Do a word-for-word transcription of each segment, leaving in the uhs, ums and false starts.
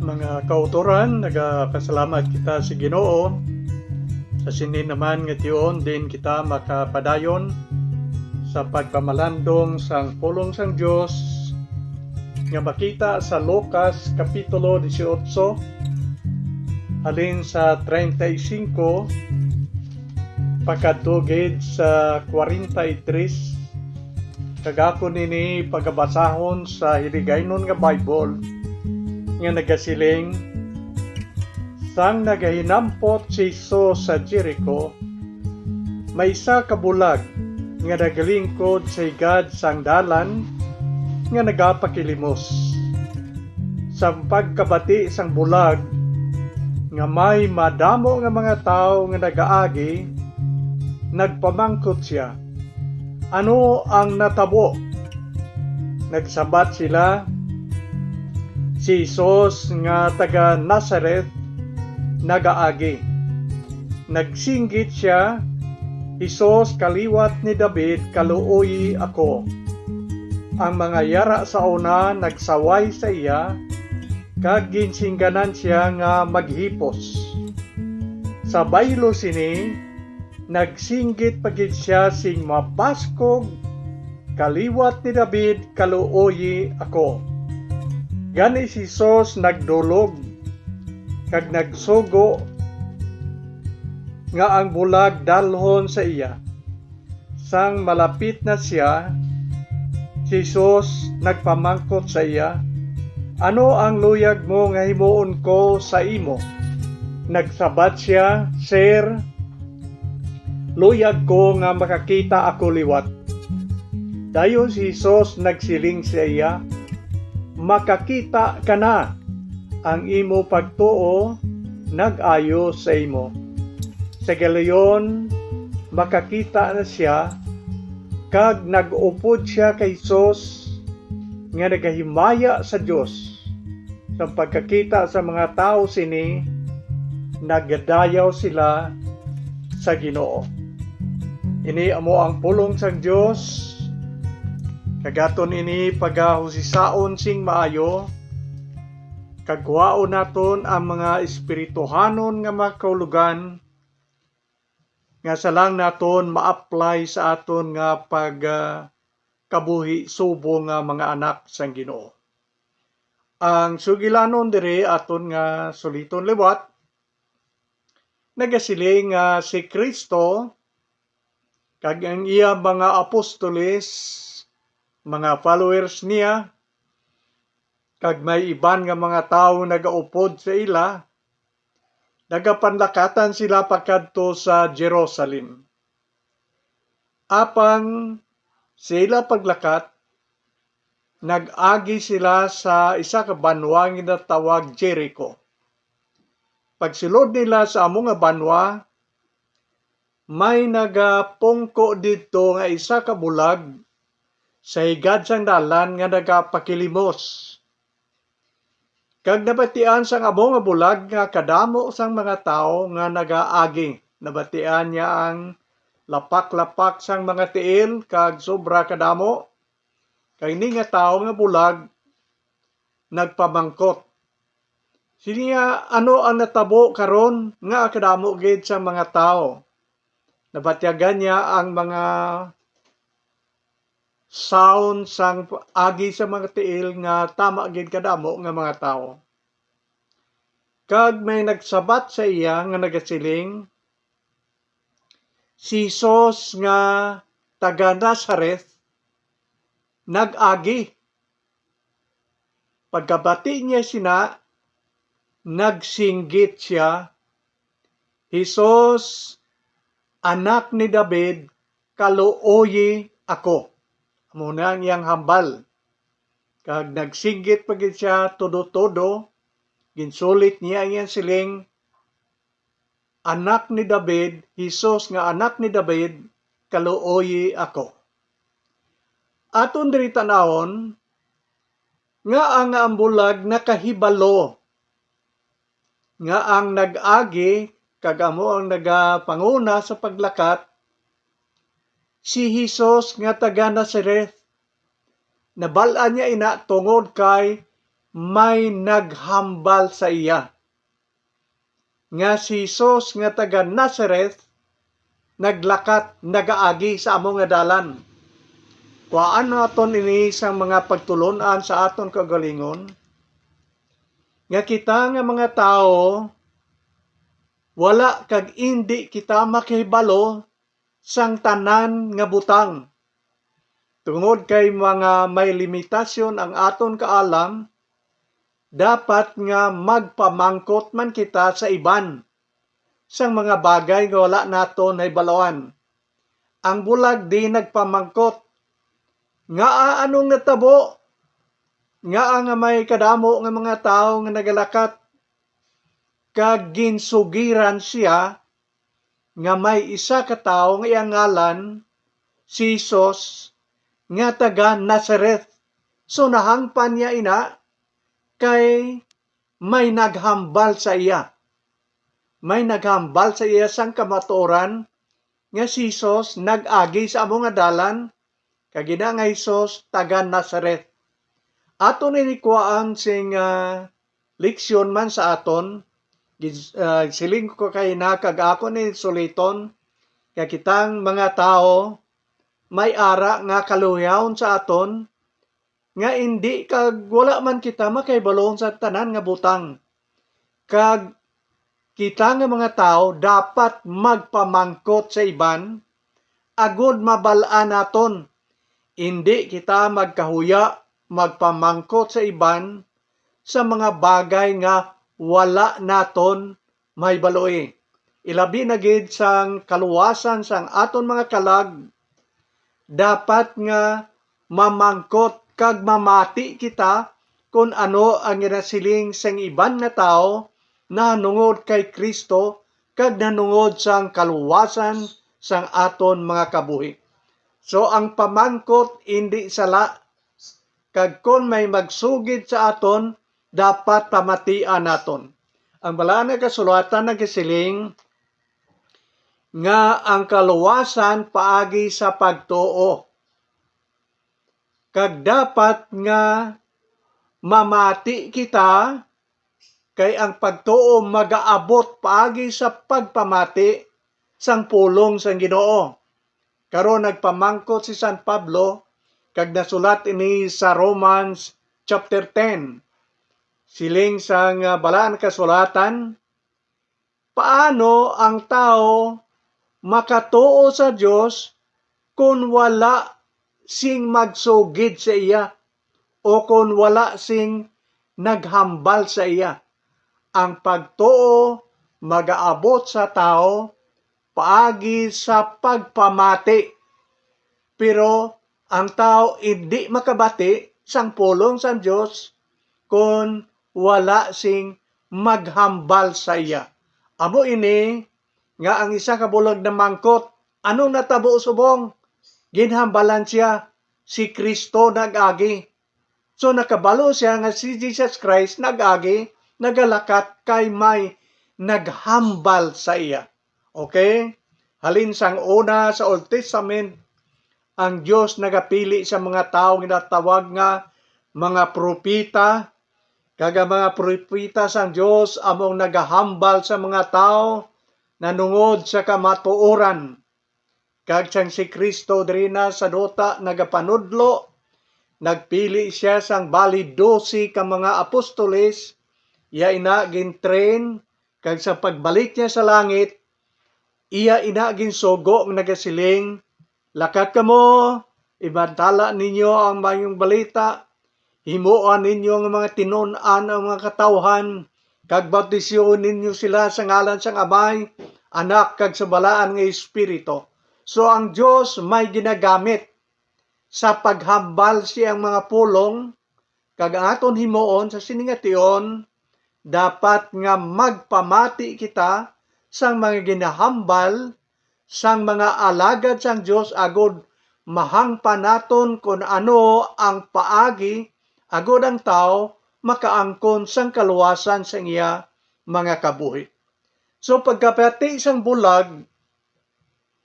Mga kautoran, nagapasalamat kita sa Ginoo. Sa sini naman nga tion, din kita makapadayon sa pagpamalandong sang pulong sang Dios nga makita sa Lucas Kapitulo dieciocho, halin sa treinta y cinco pakadto gid sa cuarenta y tres, kag akon ini pagabasahon sa Hiligaynon nga Bible, nga nagasiling: Sang nagahinampot si Jesus sa Jerico, may isa ka bulag nga nagalingkod sa higad sang dalan nga nagapakilimos. Sang pagkabati sang bulag nga may madamo nga mga tawo nga nagaagi, nagpamangkot sia, "Ano ang natabo?" Nagsabat sila, "Si Jesus nga taga Nazareth nagaagi. Nagsinggit sia, 'Jesus, kaliwat ni David, kaluoyi ako.'" Ang mga yara sa una nagsaway sa iya, kag ginsingganan sia nga maghipos. Sa baylo sini, nagsinggit pa gid sia sing mabaskog, "Kaliwat ni David, kaluoyi ako." Gani si Jesus nagdulog kag nagsugo nga ang bulag dalhon sa iya. Sang malapit na sia, si Jesus nagpamangkot sa iya, "Ano ang luyag mo nga himuon ko sa imo?" Nagsabat sia, "Sir, luyag ko nga makakita ako liwat." Dayon si Jesus nagsiling sa iya, "Makakita ka na. Ang imo pagtuo nag-ayo sa imo." Sa gilayon, makakita na sia, kag nag-upod sia kay Jesus nga nagahimaya sa Dios. Sa pagkakita sa mga tawo sini, nagadayaw sila sa Ginoo. Ini amo ang pulong sang Dios, kag aton ini pagahusisaon sing maayo, kag kuhaon naton ang mga espirituhanon nga mga kahulogan nga sa lang naton ma-apply sa aton nga pag, ah, kabuhi subong nga mga anak sang Ginoo. Ang sugilanon diri aton nga suliton liwat, nagasiling nga si Cristo kag ang iya mga apostoles, mga followers niya, kag may iban nga mga tawo nagaupod sa ila, nagapanlakatan sila pakadto sa Jerusalem. Apang sa ila paglakat, nag-agi sila sa isa ka banwa nga ginatawag Jerico. Pagsulod nila sa amo nga banwa, may nagapungko didto nga isa ka bulag sa higad sang dalan nga nagapakilimos. Kag nabatian sang amo nga bulag nga kadamo sang mga tawo nga nagaagi. Nabatian niya ang lapak-lapak sang mga tiil kag sobra kadamo. Kag ini nga tawo nga bulag nagpamangkot. Siling niya, "Ano ang natabo karon nga kadamo gid sang mga tawo?" Nabatyagan niya ang mga sound sang agi sa mga tiil nga tama gid kadamo nga mga tawo. Kag may nagsabat sa iya nga nagasiling, "Si Jesus nga taga Nazareth nag-agi." Pagkabati niya sina, nagsinggit sia, "Jesus, anak ni David, kaluoyi ako." Amo na ang iyang hambal. Kag nagsinggit pa gid sia tudo-tudo, ginsulit niya ang iyang siling, "Anak ni David, Jesus nga anak ni David, kaluoyi ako." Aton diri tan-awon nga ang, ang bulag nakahibalo nga ang nag-agi kag amo ang nagapanguna sa paglakat, si Jesus nga taga Nazareth. Nabal-an niya ina tungod kay may naghambal sa iya nga si Jesus nga taga Nazareth naglakat, nagaagi sa amo nga dalan. Kuhaan naton ini sang mga pagtulon-an sa aton kaugalingon, nga kita nga mga tawo, wala kag indi kita makahibalo sang tanan nga butang. Tungod kay mga may limitasyon ang aton kaalam, dapat nga magpamangkot man kita sa iban sang mga bagay nga wala naton nahibaluan. Ang bulag di nagpamangkot, "Ngaa, anong natabo? Ngaa nga may kadamo nga mga tawo nga nagalakat?" Kag ginsugiran siya nga may isa ka tawo nga iyang ngalan si Jesus nga taga Nazareth. So, nahangpan niya ina kay may naghambal sa iya. May naghambal sa iya sang kamatuoran nga si Jesus nag-agi sa amo nga dalan, kag ina nga Jesus taga Nazareth. Aton ini kuhaan sing, ah, leksyon man sa aton. Gid-, ah, siling ko kay na kag ako ni suliton nga kitang mga tawo may ara nga kaluhiyahon sa aton nga indi kag wala man kita makahibalo sa tanan nga butang. Kag kita nga mga tawo dapat magpamangkot sa iban agod mabal-an naton. Indi kita magkahuya magpamangkot sa iban sa mga bagay nga wala naton mahibaloi. Ilabi na gid sang kaluwasan sang aton mga kalag, dapat nga mamangkot kag mamati kita kon ano ang ginasiling sang iban nga tawo nahanungod kay Cristo kag nahanungod sang kaluwasan sang aton mga kabuhi. So, ang pamangkot indi sala, kag kon may magsugid sa aton, dapat pamatian naton. Ang Balaan nga Kasulatan nagasiling nga ang kaluwasan paagi sa pagtuo. Kag dapat nga mamati kita, kay ang pagtuo magaabot paagi sa pagpamati sang pulong sang Ginoo. Karon nagpamangkot si San Pablo, kag nasulat ini sa Romans chapter ten. Siling sang, ah, Balaan Kasulatan, paano ang tawo makatuo sa Dios kon wala sing magsugid sa iya, o kon wala sing naghambal sa iya? Ang pagtuo magaabot sa tawo paagi sa pagpamati, pero ang tawo indi makabati sang pulong sang Dios kon wala sing maghambal sa iya. Amo ini nga ang isa ka bulag namangkot, "Ano natabo subong?" Ginhambalan siya, "Si Cristo nag-agi." So, nakabalo siya nga si Jesus Christ nag-agi, nagalakat kay may naghambal sa iya. Okay? Halin sang una sa Old Testament, ang Dios nagapili sa mga tawo nga ginatawag nga mga propeta, kag ang mga propeta sang Dios amo ang nagahambal sa mga tawo nanungod sa kamatuoran. Kag sang si Cristo diri na sa duta nagapanudlo, nagpili sia sang bali dose ka mga apostoles, iya ina gin-train, kag sa pagbalik niya sa langit, iya ina ginsugo nga nagasiling, "Lakat kamo, ibantala ninyo ang Maayong Balita, himoa ninyo nga mga tinun-an ang mga katawuhan, kag bautisihon ninyo sila sa ngalan sang Amay, Anak, kag sa Balaan nga Espiritu." So, ang Dios may ginagamit sa paghambal sa iyang mga pulong, kag ang aton himuon sa sini nga tion, dapat nga magpamati kita sang mga ginahambal sang mga alagad sang Dios, agod mahangpan naton kon ano ang paagi agod ang tawo makaangkon sang kaluwasan sang iya mga kabuhi. So, pagkapati sang bulag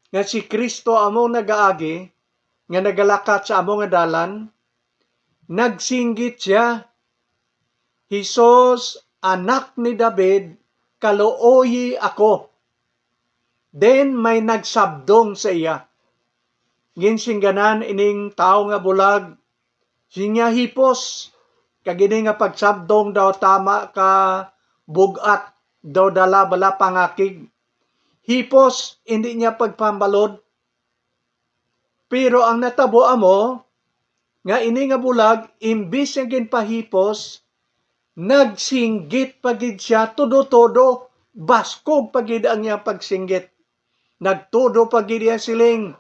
nga si Cristo amo nagaagi, nga nagalakat sa amo nga dalan, nagsinggit sia, "Jesus, Anak ni David, kaluoyi ako." Then may nagsabdong sa iya. Ginsingganan ining tawo nga bulag, siling niya, "Hipos, kag ini nga pagsabdong daw tama ka bug-at, daw dala bala pangakig. Hipos, indi niya pagpambalod." Pero ang natabo amo nga ini nga bulag, imbis nga ginpahipos, nagsinggit pa gid sia todo-todo, baskog pa gid ang iyang pagsinggit. Nagtudo pa gid iya siling,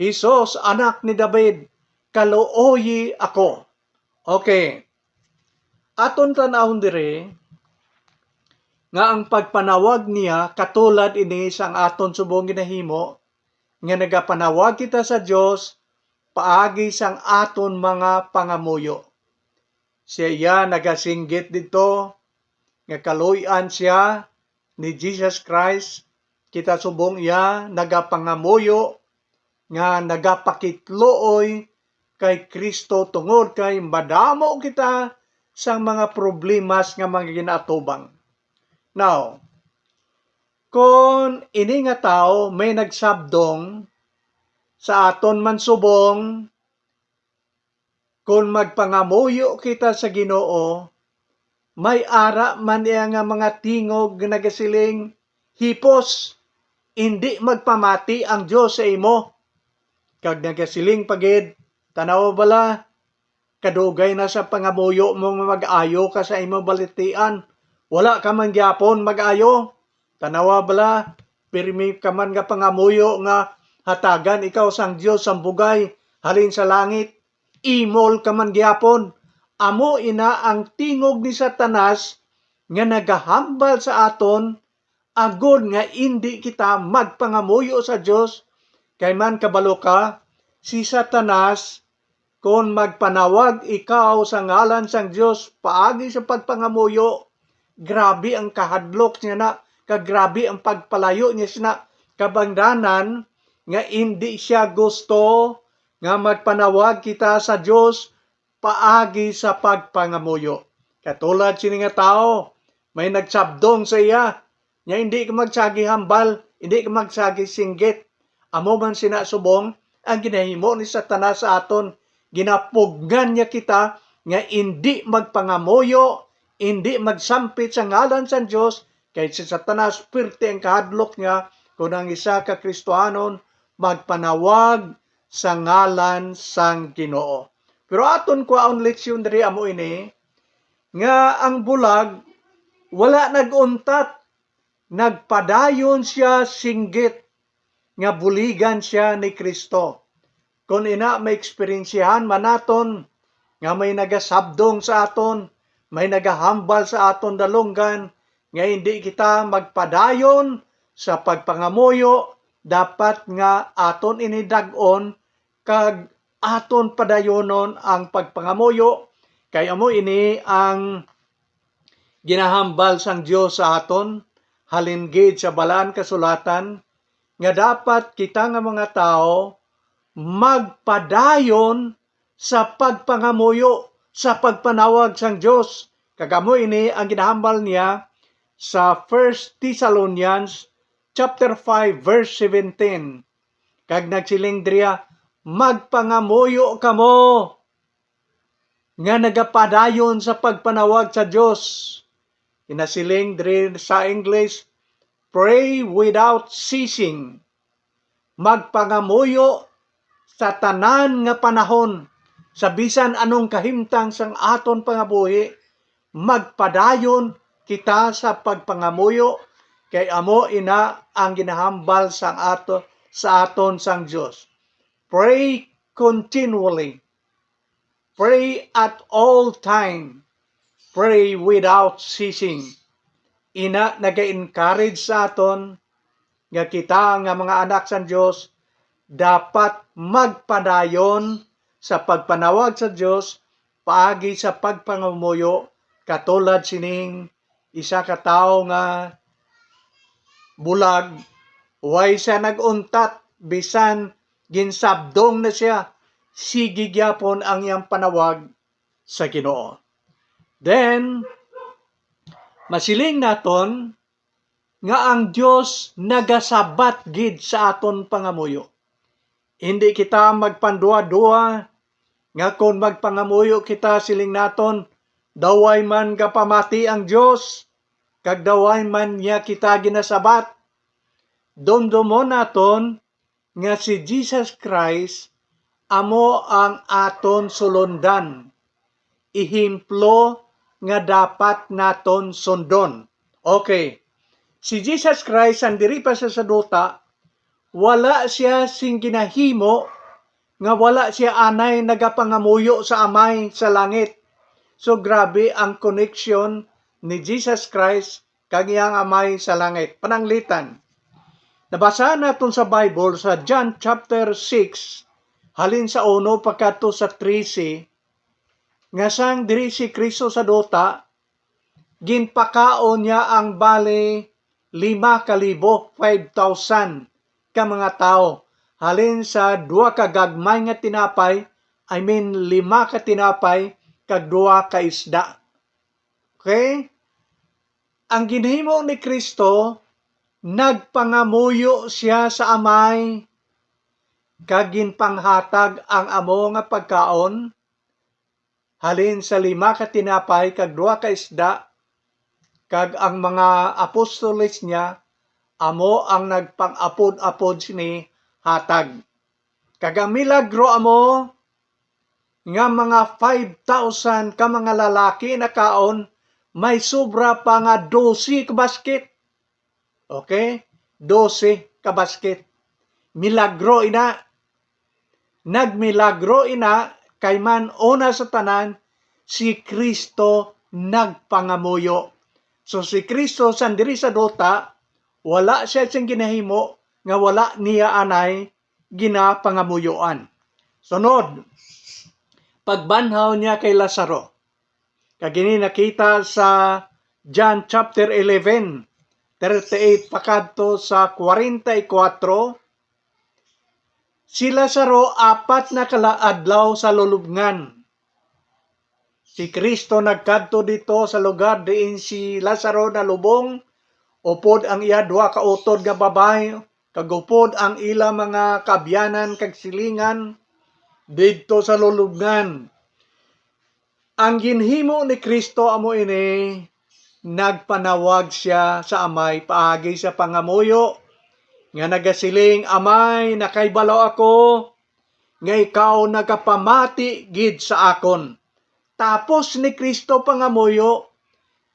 "Jesus, Anak ni David, kaluoyi ako." Okay. Aton tan-awon diri nga ang pagpanawag niya katulad ini sang aton subong ginahimo, nga nagapanawag kita sa Dios paagi sang aton mga pangamuyo. Siya iya nagasinggit didto nga kaluy-an siya ni Jesus Christ, kita subong iya nagapangamuyo nga nagapakitluoy kay Cristo, tungod kay madamo kita sang mga problemas nga mga ginaatubang. Now, kon ini nga tawo may nagsabdong sa aton man subong, kon magpangamuyo kita sa Ginoo, may ara man iya nga mga tingog nga nagasiling, "Hipos, indi magpamati ang Dios sa imo." Kag nagasiling pa gid, "Tan-awa bala, kadugay na sa pangamuyo mo nga mag-ayo ka sa imo balatian. Wala ka man gyapon mag-ayo. Tan-awa bala, pirmi ka man nga pangamuyo nga hatagan ikaw sang Dios sang bugay halin sa langit. Imol ka man gyapon." Amo ina ang tingog ni Satanas nga nagahambal sa aton, agod nga indi kita magpangamuyo sa Dios. Kay man, kabalo ka, si Satanas, kon magpanawag ikaw sa ngalan sang Dios paagi sa pagpangamuyo, grabe ang kahadlok niya na, kag grabe ang pagpalayo niya sina. Kabangdanan nga indi siya gusto nga magpanawag kita sa Dios paagi sa pagpangamuyo. Katulad sini nga tawo, may nagsabdong sa iya, nya indi ka magsagi hambal, indi ka magsagi singgit. Amo man sina subong ang ginahimo ni Satanas sa aton. Ginapugngan niya kita nga indi magpangamuyo, indi magsampit sa ngalan sang Dios, kay si Satanas, pirti ang kahadlok niya kon ang isa ka Kristiyanon magpanawag sa ngalan sang Ginoo. Pero aton kwaon leksyon diri amo ini, nga ang bulag wala nag-untat, nagpadayon sia singgit nga buligan sia ni Cristo. Kon ina, maeksperiensyahan man naton nga may nagasabdong sa aton, may nagahambal sa aton dalunggan, nga indi kita magpadayon sa pagpangamuyo, dapat nga aton ini dag-on kag aton padayonon ang pagpangamuyo, kay amo ini ang ginahambal sang Dios sa aton, halin gid sa Balaan Kasulatan, nga dapat kita nga mga tawo magpadayon sa pagpangamuyo, sa pagpanawag sang Dios. Kag amo ini ang ginahambal niya sa First Thessalonians chapter five, verse seventeen. Kag nagsiling diriya, "Magpangamuyo kamo nga nagapadayon sa pagpanawag sa Dios." Ginasiling diri sa English, "Pray without ceasing." Magpangamuyo sa tanan nga panahon, sa bisan anong kahimtang sang aton pangabuhi, magpadayon kita sa pagpangamuyo, kay amo ina ang ginahambal sang ato, sa aton sang Dios. Pray continually. Pray at all time. Pray without ceasing. Ina naga-encourage sa aton nga kita nga mga anak sang Dios dapat magpadayon sa pagpanawag sa Dios paagi sa pagpangamuyo, katulad sining isa ka tawo nga bulag, way siya nag-untat, bisan ginsabdong na siya, sige gyapon ang iyang panawag sa Ginoo. Then, Masiling naton nga ang Dios nagasabat gid sa aton pangamuyo. Indi kita magpanduha-duha nga kon magpangamuyo kita, siling naton, daw way man gapamati ang Dios, kag daw way man niya kita ginasabat. Dumdumon naton nga si Jesus Christ amo ang aton sulondan, ehemplo nga dapat naton sundon. Okay. Si Jesus Christ, ang diri pa siya sa duta, wala siya sing ginahimo nga wala siya anay nagapangamuyo sa Amay sa langit. So, grabe ang connection ni Jesus Christ kag iyang Amay sa langit. Pananglitan. Nabasa naton sa Bible sa John chapter six, halin sa uno pagkadto sa trese, nga sang diri si Cristo sa duta, ginpakaon niya ang bali lima ka libo, five thousand, ka mga tawo, halin sa duha ka gagmay nga tinapay, I mean, lima ka tinapay kag duha ka isda. Okay? Ang ginhimo ni Cristo, nagpangamuyo siya sa Amay, kag ginpanghatag ang amo nga pagkaon, halin sa lima ka tinapay kag duha ka isda, kag ang mga apostoles niya amo ang nagpang-apod-apod sini hatag. Kag ang milagro amo nga mga five thousand ka mga lalaki nakaon, may sobra pa nga dose ka basket. Okay? Dose ka basket. Milagro ina. Nagmilagro ina kay man una sa tanan, si Cristo nagpangamuyo. So si Cristo sang diri sa duta, wala siya sing ginahimo nga wala niya anay ginapangamuyoan. Sunod, pagbanhaw niya kay Lazaro. Kag ini nakita sa John chapter eleven, thirty-eight pakadto sa forty-four, si Lazaro apat na ka la-, adlaw sa lulubngan. Si Cristo nagkadto dito sa lugar diin si Lazaro nalubong, upod ang iya duha ka utod nga babayi, kag upod ang ila mga kaabyanan kag silingan didto sa lulubngan. Ang ginhimo ni Cristo amo ini, nagpanawag sia sa Amay paagi sa pangamuyo nga nagasiling, "Amay, nakahibalo ako nga ikaw nagapamati gid sa akon." Tapos ni Cristo pangamuyo,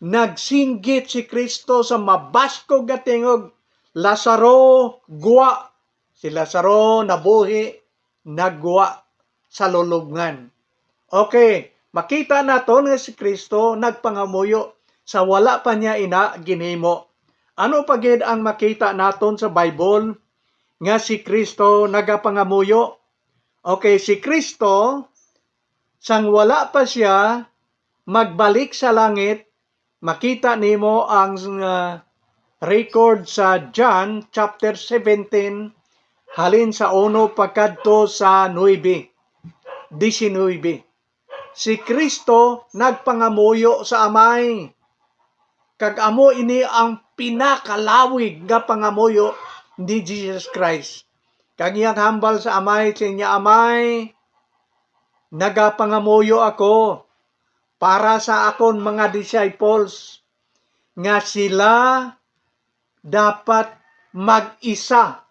nagsinggit si Cristo sa mabaskog nga tingog, "Lazaro, gwa!" Si Lazaro nabuhi, naggwa sa lulubngan. Okay, makita naton nga si Cristo nagpangamuyo sa wala pa niya ina ginhimo. Ano pa gid ang makita naton sa Bible nga si Cristo nagapangamuyo? Okay, si Cristo, sang wala pa siya magbalik sa langit, makita nimo ang, ah, record sa John chapter seventeen, halin sa uno pagkadto sa nuebe, diecinuebe. Si Cristo nagpangamuyo sa Amay, kag amo ini ang pinakalawig nga pangamuyo ni Jesus Christ. Kag iyang hambal sa Amay, siling niya, "Amay, nagapangamuyo ako para sa akon mga disciples nga sila dapat mag-isa,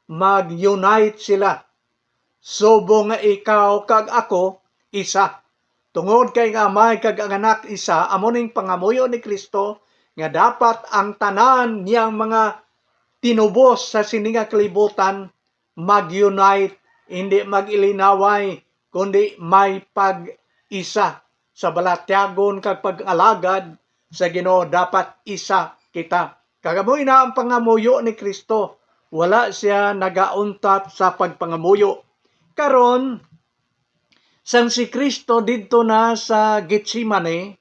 mag-unite sila, subong nga ikaw kag ako isa." Tungod kay ang Amay kag ang Anak isa, amo ning pangamuyo ni Cristo nga dapat ang tanan niyang mga tinubos sa sini nga kalibutan mag-unite, hindi mag-ilinaway, kundi may pag-isa sa balatyagon kag pag-alagad sa Ginoo. Dapat isa kita. Kag amo ina ang pangamuyo ni Cristo. Wala siya nagauntat sa pagpangamuyo. Karon, sang si Cristo didto na sa Getsemane,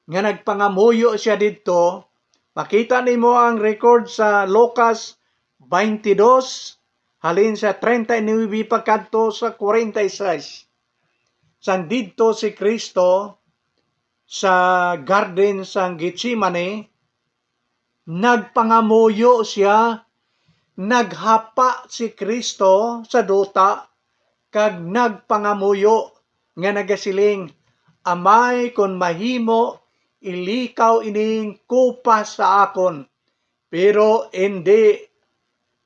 nga nagpangamuyo siya didto, makita nimo ang record sa Lucas twenty-two, halin sa treinta y nuebe pagkadto sa forty-six. Sang didto si Cristo, sa garden sang Getsemane, nagpangamuyo sia, naghapa si Cristo sa duta, kag nagpangamuyo nga nagasiling, "Amay, kon mahimo, ilikaw ining kupa sa akon, pero indi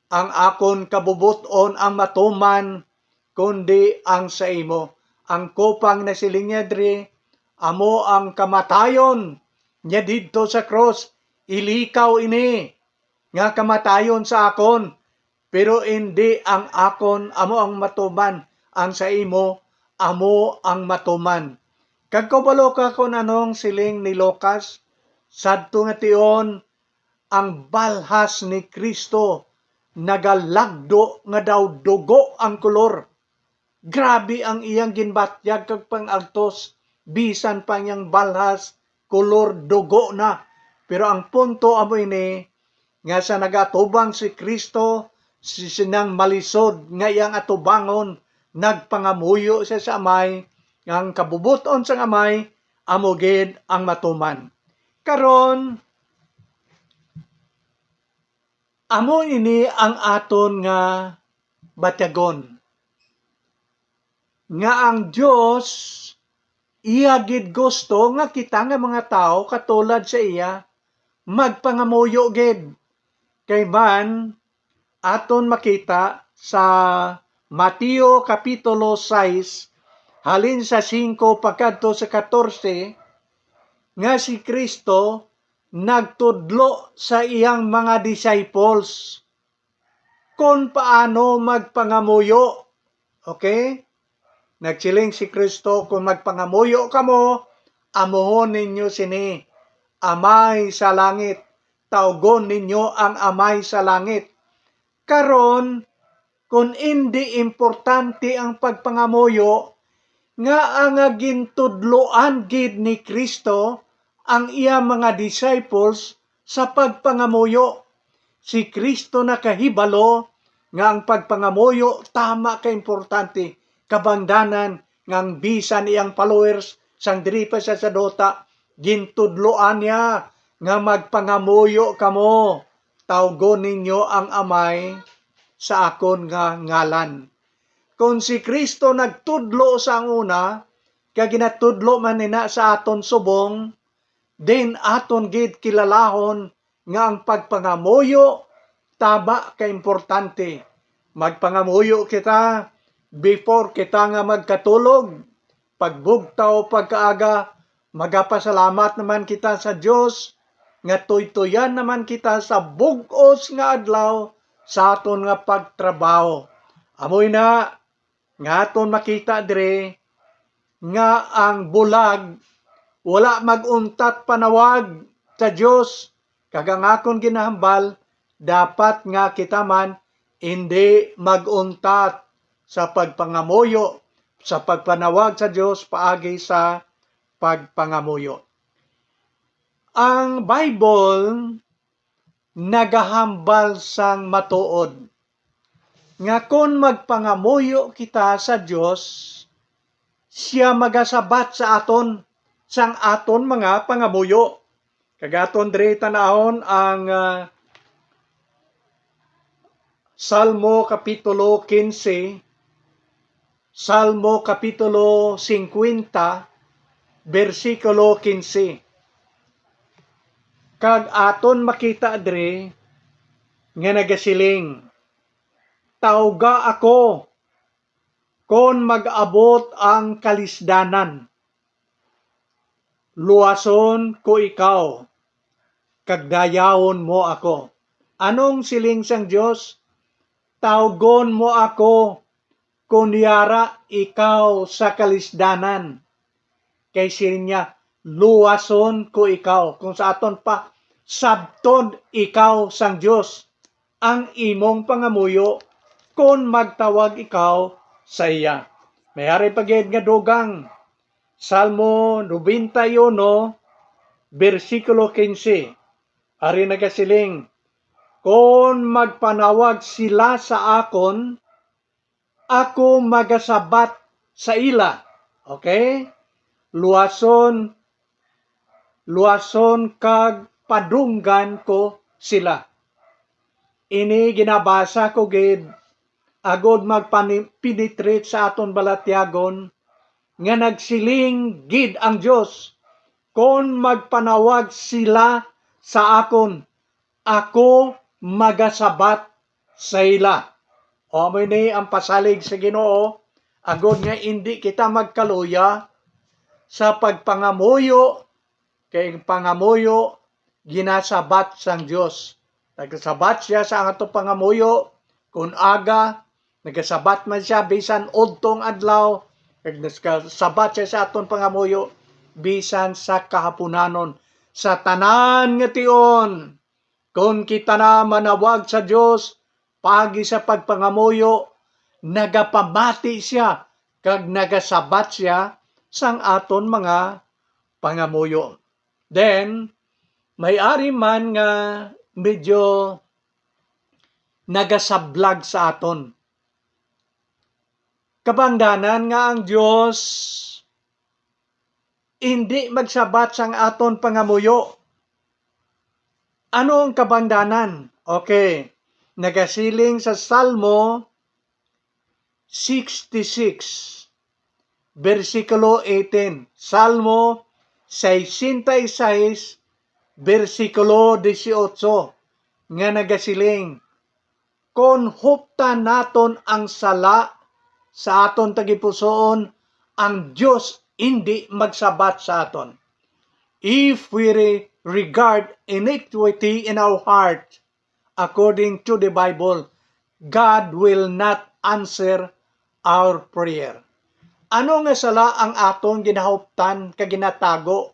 ang akon kabubot-on ang matuman, kundi ang sa imo." Ang kupang nasiling niya diri, amo ang kamatayon niya didto sa krus. Ilikaw ini nga kamatayon sa akon, pero indi ang akon amo ang matuman, ang sa imo amo ang matuman. Kag kabalo ka kon anong siling ni Lucas, sadto nga tion, ang balhas ni Cristo nagalagdo nga daw dugo ang kolor. Grabe ang iyang ginbatyag kag pang-agtos, bisan pa iyang balhas kolor dugo na. Pero ang punto amo ini, nga sa nagatubang si Cristo, si sinang malisod nga iyang atubangon, nagpangamuyo siya sa Amay, nga ang kabubot-on sang Amay amo gid ang matuman. Karon, amo ini ang aton nga batyagon, nga ang Dios, iya gid gusto nga kita nga mga tawo katulad sa iya magpangamuyo gid. Kay man, aton makita sa Mateo Kapitulo sais, halin sa singko pagkadto sa katorse, nga si Cristo nagtudlo sa iyang mga disciples kon paano magpangamuyo. Okay? Nagsiling si Cristo, "Kon magpangamuyo kamo, amuhon ninyo sini, 'Amay sa langit.' Tawgon ninyo ang Amay sa langit." Karon, kon indi importante ang pagpangamuyo, ngaa nga gintudloan gid ni Cristo ang iya mga disciples sa pagpangamuyo? Si Cristo nakahibalo nga ang pagpangamuyo tama ka importante, kabangdanan nga ang bisan iyang followers sang diri pa siya sa duta, gintudloan niya nga, "Magpangamuyo kamo, tawgon ninyo ang Amay sa akon nga ngalan." Kon si Cristo nagtudlo sa ang una, kag ginatudlo man ina sa aton subong, then aton gid kilalahon nga ang pagpangamuyo tama ka importante. Magpangamuyo kita before kita nga magkatulog, pagbugtaw, pagkaaga, magapasalamat naman kita sa Dios nga tuytuyan naman kita sa bug-os nga adlaw sa aton nga pagtrabaho. Amo ina nga aton makita diri nga ang bulag wala mag-untat panawag sa Dios, kag ang akon ginahambal, dapat nga kita man indi mag-untat sa pagpangamuyo, sa pagpanawag sa Dios paagi sa pagpangamuyo. Ang Bible nagahambal sang matuod nga kon magpangamuyo kita sa Dios, sia magasabat sa aton sang aton mga pangamuyo. Kag aton diri tan-awon ang, ah, Salmo Kapitulo quince, Salmo Kapitulo cincuenta, bersikulo quince. Kag aton makita diri nga nagasiling, "Tawga ako kon mag-abot ang kalisdanan. Luwason ko ikaw, kag dayawon mo ako." Anong siling sang Dios? "Tawgon mo ako kon yara ikaw sa kalisdanan." Kay siling niya, "Luwason ko ikaw." Kung sa aton pa, sabton ikaw sang Dios ang imong pangamuyo kon magtawag ikaw sa iya. May ari pa gid nga dugang, Salmo noventa y uno, bersikulo quince. Ari nagasiling, "Kon magpanawag sila sa akon, ako magasabat sa ila." Okay? "Luwason luwason kag padunggan ko sila. Ini ginabasa ko gid agod magpani-, penetrate sa aton balatyagon nga nagsiling gid ang Dios, "Kon magpanawag sila sa akon, ako magasabat sa ila." O, amo ini ang pasalig sa Ginoo, agod nga indi kita magkaluya sa pagpangamuyo, kay ang pangamuyo ginasabat sang Dios. Nagasabat siya sa ato pangamuyo, kun aga, nagasabat man siya bisan udtong adlaw, kag nagasabat siya sa aton pangamuyo bisan sa kahapunanon. Sa tanan nga tion, kon kita na manawag sa Dios paagi sa pagpangamuyo, nagapamati sia kag nagasabat sia sang aton mga pangamuyo. Then, may ari man nga medyo nagasablag sa aton. Kabangdanan nga ang Dios indi magsabat sang aton pangamuyo. Ano ang kabangdanan? Okay, nagasiling sa Salmo sixty-six, bersikulo eighteen. Salmo sesenta y seis, bersikulo dieciocho, nga nagasiling, "Kon huptan naton ang sala sa aton tagipusoon, ang Dios indi magsabat sa aton." If we re-, regard iniquity in our heart, according to the Bible, God will not answer our prayer. Ano nga sala ang aton ginahuptan kag ginatago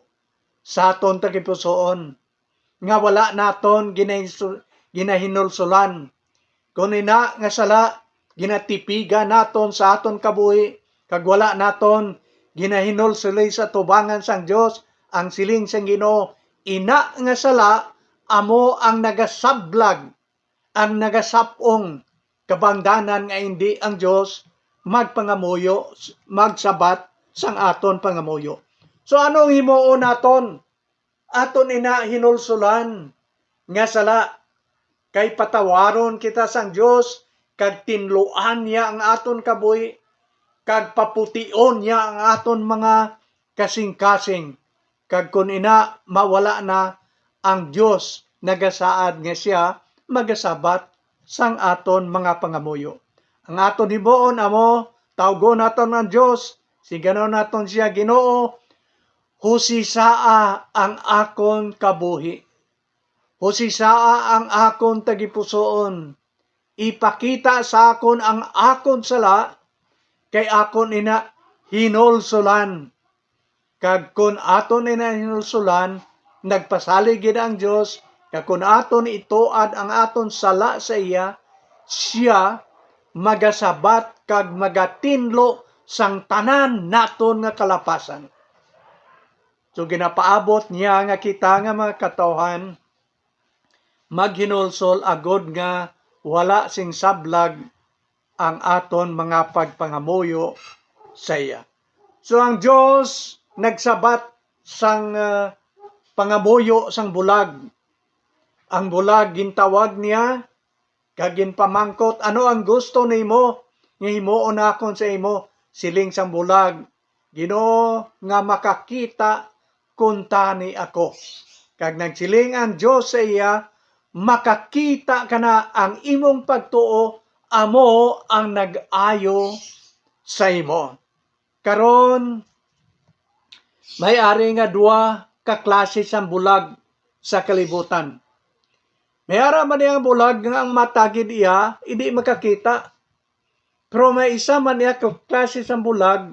sa aton tagipusoon nga wala naton ginahinsu-, ginahinulsulan? Kon ina nga sala ginatipigan naton sa aton kabuhi, kag wala naton ginahinulsuli sa tubangan sang Dios, ang siling sang Ginoo, ina nga sala amo ang nagasablag, ang nagasap-ong kabangdanan nga indi ang Dios magpangamuyo, magsabat sang aton pangamuyo. So, ano ang himuon naton? Aton ina hinulsulan nga sala, kay patawaron kita sang Dios, kag tinluan niya ang aton kabuhi, kag papution niya ang aton mga kasingkasing, kag kon ina mawala na, ang Dios nagasaad nga sia magasabat sang aton mga pangamuyo. Ang aton himuon amo, tawgon naton ang Dios, siganon naton sia, "Ginoo, husisaa ang akon kabuhi. Husisaa ang akon tagipusoon. Ipakita sa akon ang akon sala, kay akon ina hinulsulan." Kag kon aton ina hinulsulan, nagpasalig gid ang Dios, kag kon aton ituad ang aton sala sa iya, sia magasabat kag magatinlo sang tanan naton nga kalapasan. So, ginapaabot niya nga kita nga mga katawhan maghinulsol, agod nga wala sing sablag ang aton mga pagpangamuyo sa iya. So, ang Dios nagsabat sang, ah, pangamuyo sang bulag. Ang bulag gintawag niya, kag ginpamangkot, "Ano ang gusto nimo nga himuon nakon sa imo?" Siling sang bulag, "Ginoo, nga makakita kuntani ako." Kag nagsiling ang Dios sa iya, "Makakita ka na, ang imong pagtuo amo ang nag-ayo sa imo." Karon, may ari nga duha ka klase sang bulag sa kalibutan. May ara man ang bulag nga ang mata gid iya, hindi makakita. Pero may isa man iya ka klase sang bulag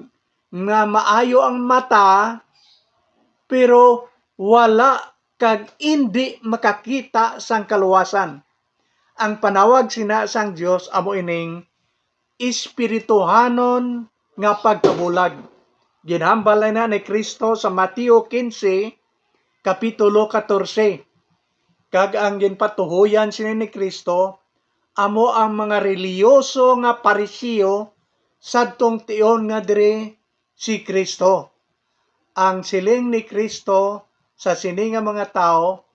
nga maayo ang mata, pero wala kag indi makakita sang kaluwasan. Ang panawag sina sang Dios amo ining espirituhanon nga pagkabulag. Ginhambal na ni Cristo sa Mateo quince, kapitulo catorce. Kag ang ginpatuhoyan sini ni Cristo amo ang mga relihiyoso nga Pariseo sadtong tion nga diri si Cristo. Ang siling ni Cristo, sa sini nga mga tawo,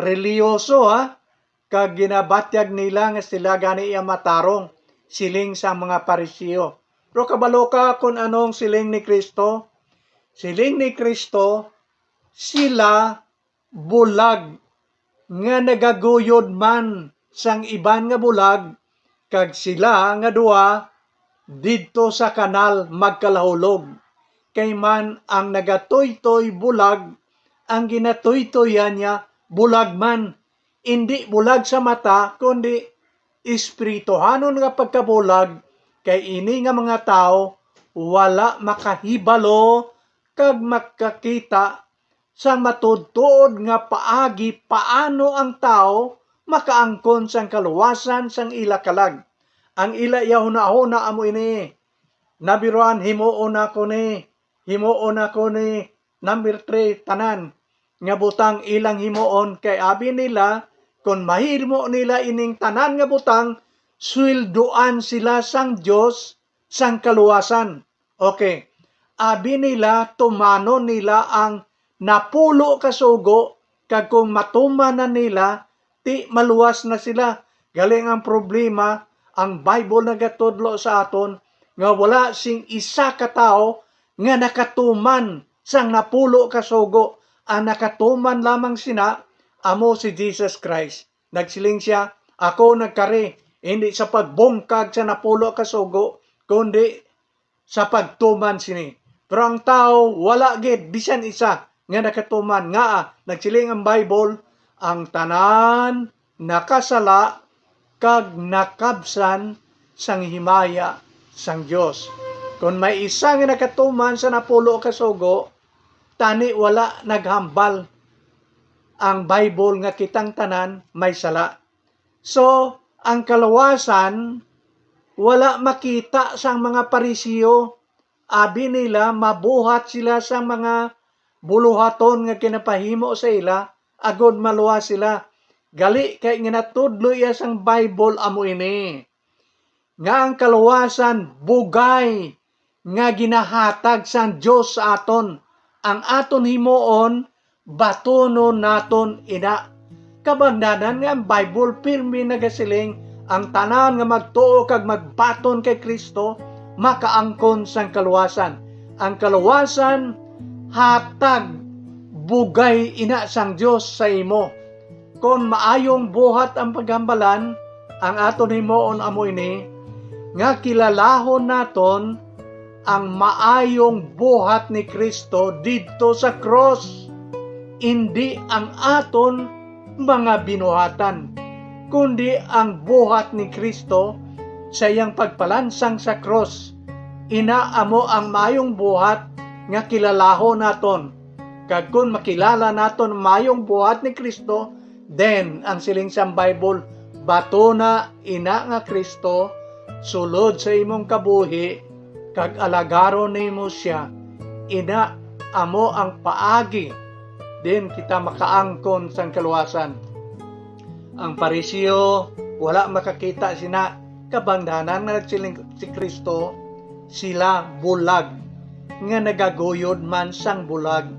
reliyoso, ha, kag ginabatyag nila nga sila gani iya matarong, siling sa mga Pariseo. Pero kabalo ka kon anong siling ni Kristo? Siling ni Kristo, sila bulag nga nagaguyod man sang iban nga bulag, kag sila nga duha didto sa kanal magkalahulog. Kay man ang nagatuytoy bulag, ang ginatuytoyan niya bulag man, indi bulag sa mata, kundi espirituhanon nga pagkabulag, kay ini nga mga tawo wala makahibalo kag makakita sa matuodtuod nga paagi paano ang tawo makaangkon sang kaluwasan sang ila kalag. Ang ila iya hunahuna amo ini, nabiruan, himuon ako ni, himuon ako ni number three, tanan nga butang ilang himuon, kay abi nila, kon mahimo nila ining tanan nga butang, sweldoan sila sang Dios sang kaluwasan. Okay. Abi nila, tumanon nila ang napulo ka sugo, kag kung matuman na nila, ti maluwas na sila. Galing ang problema, ang Bible nagatudlo sa aton nga wala sing isa ka tawo nga nakatuman sang napulo ka sugo. Ang nakatuman lamang sina amo si Jesus Christ. Nagsiling sia, "Ako nagkari, hindi sa pagbungkag sa napulo ka sugo, kundi sa pagtuman sini." Pero ang tawo, wala gid bisan isa nga nakatuman. Ngaa? Nagsiling ang Bible, "Ang tanan nakasala kag nakabsan sang himaya sang Dios." Kon may isa nga nakatuman sa napulo ka sugo, tani wala naghambal ang Bible nga kitang tanan may sala. So, ang kaluwasan wala makita sang mga Pariseo. Abi nila, mabuhat sila sang mga buluhaton nga ginapahimo sa ila, agod maluwas sila. Gali kay ginatudlo iya sang Bible amo ini, nga ang kaluwasan bugay nga ginahatag sang Dios sa aton. Ang aton himuon, batunon naton ina. Kabangdanan nga ang Bible pirmi nagasiling, ang tanan nga magtuo kag magbaton kay Cristo makaangkon sang kaluwasan. Ang kaluwasan hatag bugay ina sang Dios sa imo. Kon maayong buhat ang paghambalan, ang aton himuon amo ini, nga kilalahon naton ang maayong buhat ni Cristo didto sa krus, indi ang aton mga binuhatan, kundi ang buhat ni Cristo sa iyang pagpalansang sa krus. Ina amo ang maayong buhat nga kilalahon naton. Kag kon makilala naton ang maayong buhat ni Cristo, then ang siling sang Bible, "Batuna ina nga Cristo sulod sa imong kabuhi, kag alagaron nimo sia." Ina amo ang paagi din kita makaangkon sang kaluwasan. Ang Pariseo wala makakita sina, kabangdanan nga nagsiling si Cristo, sila bulag, nga nagaguyod man sang bulag,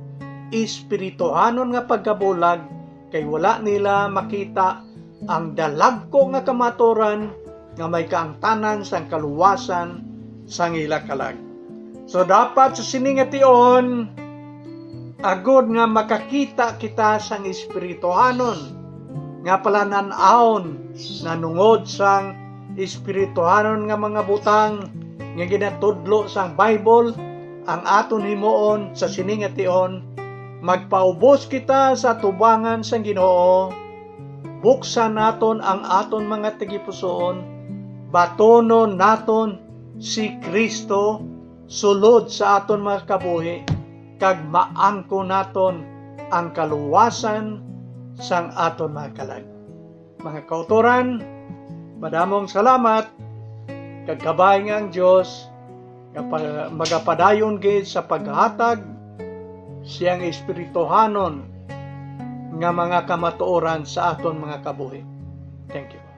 espirituhanon nga pagkabulag, kay wala nila makita ang dalagko nga kamatuoran nga may kaangtanan sang kaluwasan sang ila kalag. So, dapat sa sini nga tion, agod nga makakita kita sang espirituhanon nga palanan-awon nanungod sang espirituhanon nga mga butang nga ginatudlo sang Bible, ang aton himuon sa sini nga tion, magpaubos kita sa atubangan sang Ginoo, buksan naton ang aton mga tagipusoon, batunon naton si Cristo sulod sa aton mga kabuhi, kag maangkon naton ang kaluwasan sang aton mga kalag. Mga kautoran, madamong salamat, kag kabay nga ang Dios nga pa-, magapadayon gid sa paghatag siyang espirituhanon nga mga kamatuoran sa aton mga kabuhi. Thank you.